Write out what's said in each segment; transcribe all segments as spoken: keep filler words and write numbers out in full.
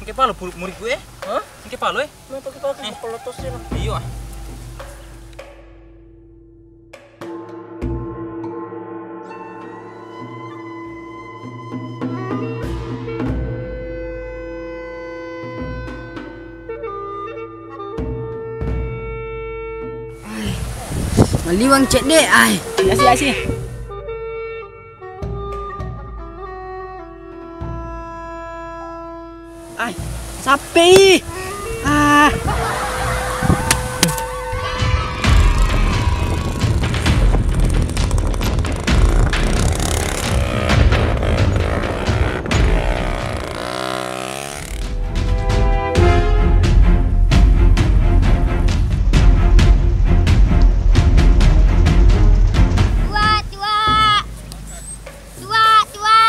Ke palo pu-, muriku, eh? Hah? Ke palo, eh? Mau pakai palo, eh, palo tos, ya, lah. Iyo, ah. Ai, maliweng cedde, ai. Asi, asi. Ai, sappei. Ah. Tua, tua. Tua, tua.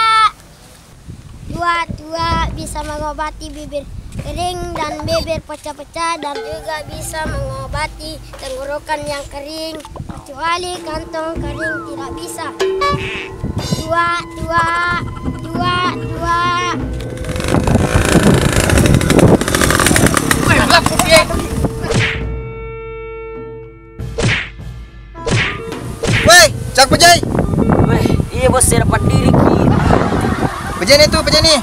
Tua, tua bisa mengobati bibir kering dan bibir pecah-pecah dan juga bisa mengobati tenggorokan yang kering, kecuali kantong kering tidak bisa. Tua, tua, tua, tua. Woi, cak pejai. Weh, iya bos, saya dapat diri ki. Pejai ni tu, pejai ni.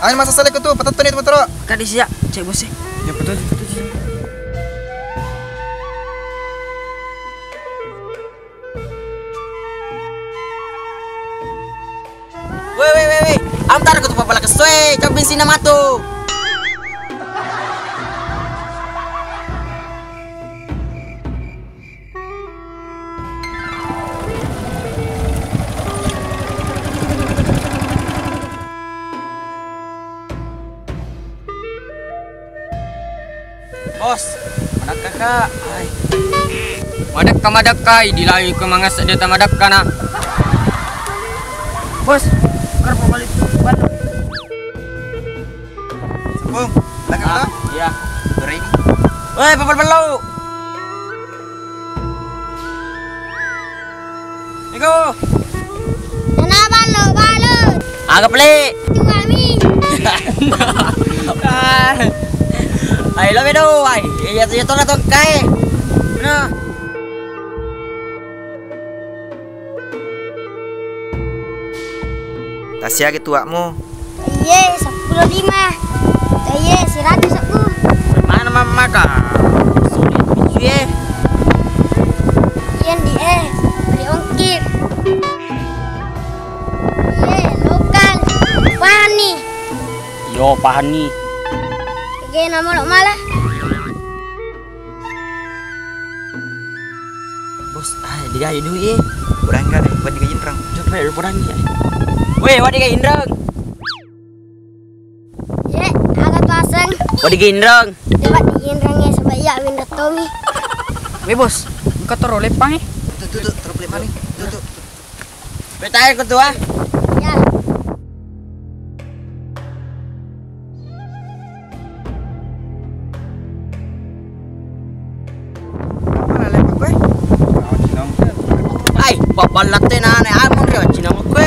Ayo masa salah tu, petetun itu motor. Kadi siap, cek bos. Ya betul, betul. Weh, weh, weh, weh. Antar ke tu papa lakas, weh. Cak bensin nama tu. Bos, madakka ka. Ai. Madakka, madakka, dilai ko mangasa deta madakka na. Bos, karpa balik. Balik. Bung, belakang. Ah, to? Iya. Dore ini. Woi, pepel bellau. Iko. Nana ballo, ballo. Aga pele. Tuami. Ai, lo bedo, ai. Iya, iya, tona tongkai. Nah. Tasiagi tuakmu. Iye, seppulo lima. Iye, seratus aku. Mana mama ka? Sulit biji, eh. Iye, di, eh, di ongkir. Iye, lokal. Pani. Yo, pani. Oke, nama lo malah. Bos, ah, digaji duit, eh. Kurang kali, buat digaji inrang. Coba ya, kurang ya. Weh, wadi ga inrang. Ye, aga tuaseng. Wadi ga inrang. Coba diinrang ya, sebab iya winda Tommy. Weh, bos, engka toro lepang, eh. Tuh, tuh, tuh, toro lepang nih. Tuh, tuh. Betai ko tua. Ya. Mana lepa kowe? Ai, baballatte nana, amun ri cinang kowe.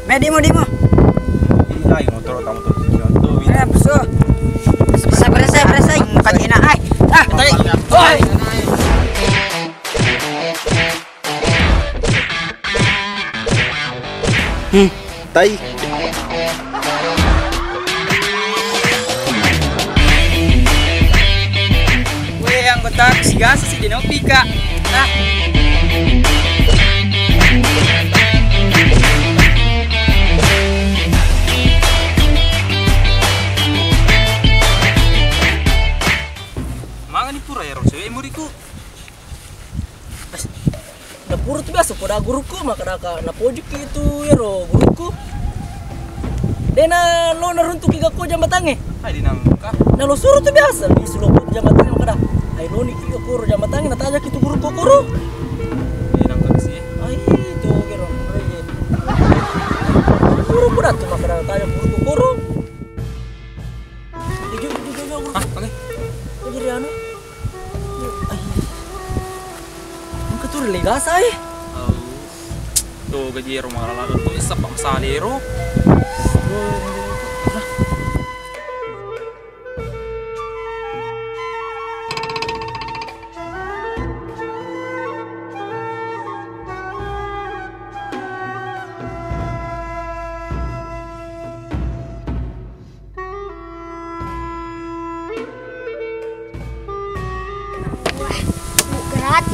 Me, dimo, dimo. Ih, ai, motor kamu tuh. Eh, beso. Beresai, beresai, beresai. Bukan dina, ai. Ah, tadi. Oi. Hmm, tai. Weh, anggota sigasa si denopi ka. Nah. Mangani pura ero cewek muriku. Napura tu biasa poda gurukku, makkedaka napojokki tu ero gurukku. Dena lo naruntuki gakko jambatangnge. Hai, dinangka. Na lo suro tu biasa, di sulopo tu jambatangnge makkeda, "Ai, loniki gakko ro jambatangnge, natajaki tu gurukku koro." Dinangka si. Ai, tu kero. Gurukku datu makkeda natajaki gurukku koro. Jujur, jujur, jujur. Hah, oke. Jadi anu. Ai. Engka tu ri legasa, eh. Oh. Tu gaji ero malalala tu issa pa masale ero.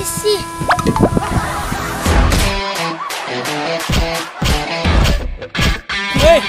Isi. Weh.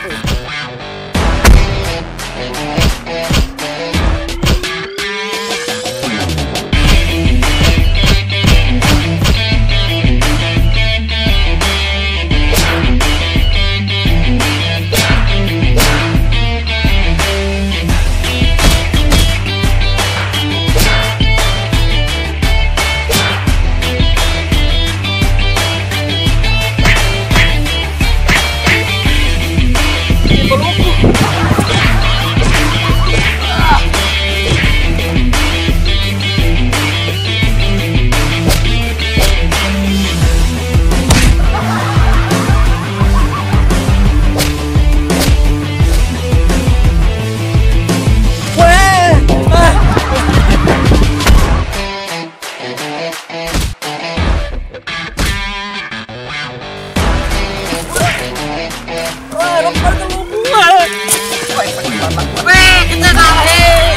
Weh, kita kalah, hei.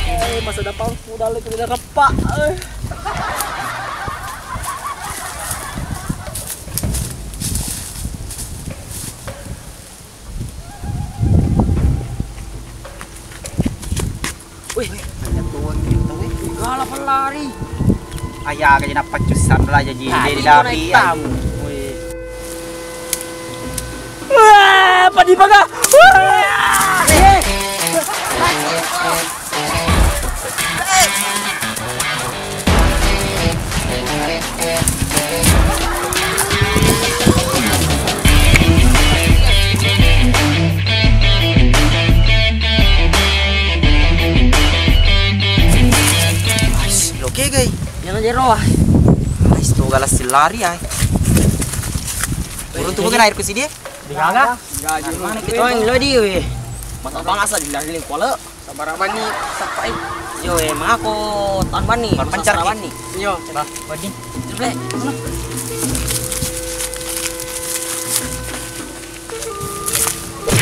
Eh, masa depanku udah lagi tidak repak. Eh. Wih, banyak tuan kita, wih. Kalah pelari. Ayah, kayak nappa cussan lah, jadi. Nah, dia di itu dapi, naik ya. Tamu. Wih. Wah, apa di bawah? Wah. Eh. Ais, lo kegai. Yang aja roh. Ais, tu galas lari ai. Urung tu bukan air ku sini. Digaga. Mana kita? Oh, yang lo di, weh. Mata bangasa di lari kuala. Sabara mani, sapai. Yo, eh, mako, tan mani, tan pancang. Sabara mani. Yo. Bah, wedding. Coba, mana?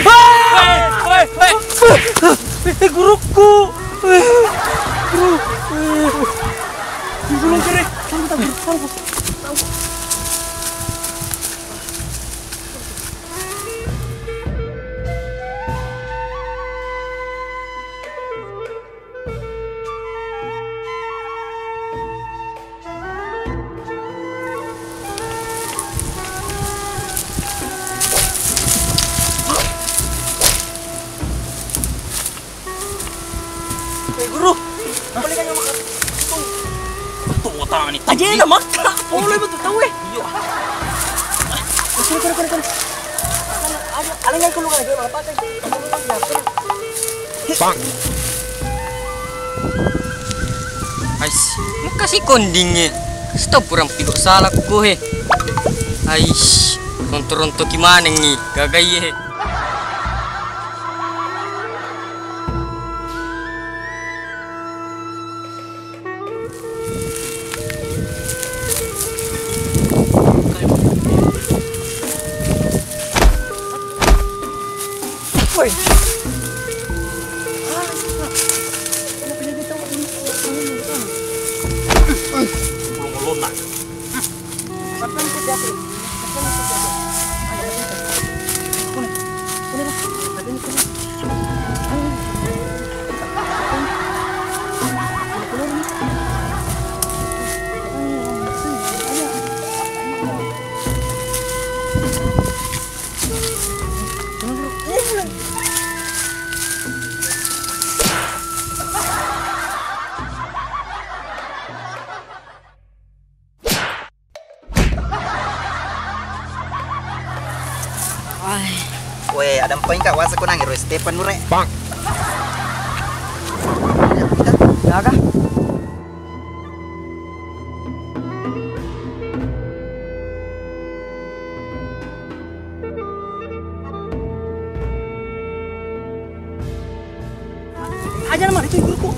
Hei, hei, hei. Eh, eh, guruku. Eh, guru. Eh. Guru kere. Tangkap, tangkap, tangkap. Eh, guru. Hah? Boleh kan makan? Tuh, tuh, tani. Aja na maka. Boleh betul tahu, eh. Iya. Kene, kene, kene, kene. Ada, ada yang keluar lagi, apa kan? Bang. Ais, makasi kondingnge. Stop, kurang pigok salakku, he. Ais, ronto-rontoki manengngi, gagai, he. Woi. Weh, ada mpeng ka wasa ko nang ero Stefan nure. Bang. Jaga. Aja nama itu guruku.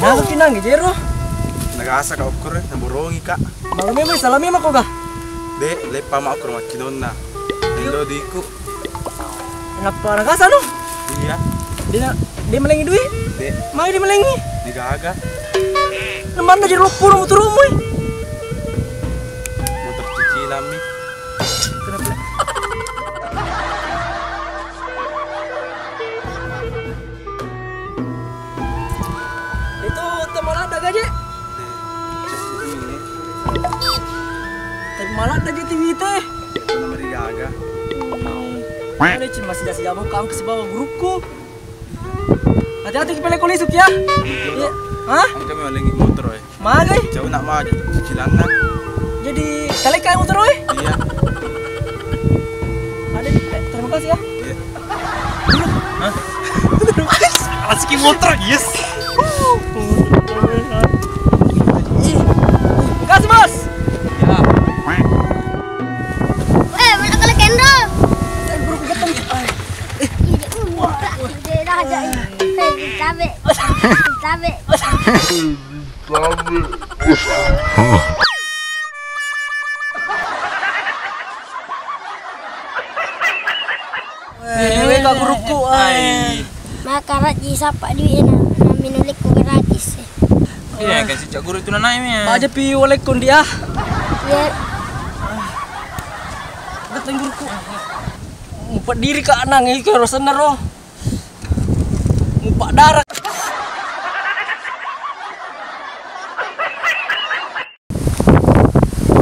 Nasa pinang jero. Nagasa ka ukur, naborongi ka. Malu memang salah memang ko ga? De, leppa ma ukur makinonna. Indo diku. Kenapa nagasa no? Iya. Dia, dia melengi duit? De. Mai dia melengi? Digaga. Namanya jadi loppo motormu. Motor cicilan mi. Itu temaladda gaje. Temaladda je tiwite. Itu nama digaga. Ada cuma masih dasi jamu kau ke sebawa grupku. Hati-hati kepala kau lisuk ya. Iya. Hah? Angka memang lagi motor eh. Magai? Jauh nak maju cicilanna. Jadi kalian kayak motor weh? Iya. Ada eh, terima kasih ya. Iya. Hah? Asik motor, yes. Kasih bos. Ya. Eh, mana kalau kendor? Ide, uh, ide dah aja. Eh, cabe. Cabe. Wewe ka guruku ai. Makaraji sapa duit na, na minulikku gratis. Iya, kan sejak guru itu nanai mi. Aja pi walekku dia. Iya. Datang guruku. Ngupa diri ka nang iki rosenna ro. Ngupa darah.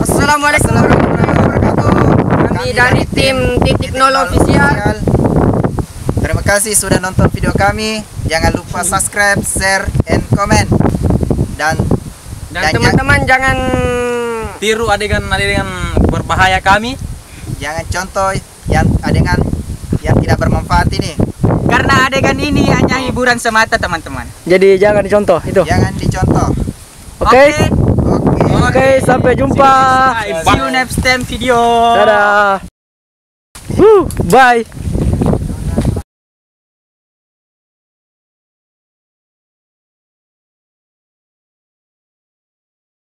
Assalamualaikum warahmatullahi wabarakatuh. Kami dari tim Titik Nol Official. Terima kasih sudah nonton video kami. Jangan lupa subscribe, share, and comment. Dan Dan dan ja- teman-teman jangan tiru adegan-adegan berbahaya kami. Jangan contoh yang adegan yang tidak bermanfaat ini. Karena adegan ini hanya hiburan semata, teman-teman. Jadi jangan dicontoh itu. Jangan dicontoh. Oke? Oke. Oke. Oke, sampai jumpa. See you next time video. Dadah. Woo, bye.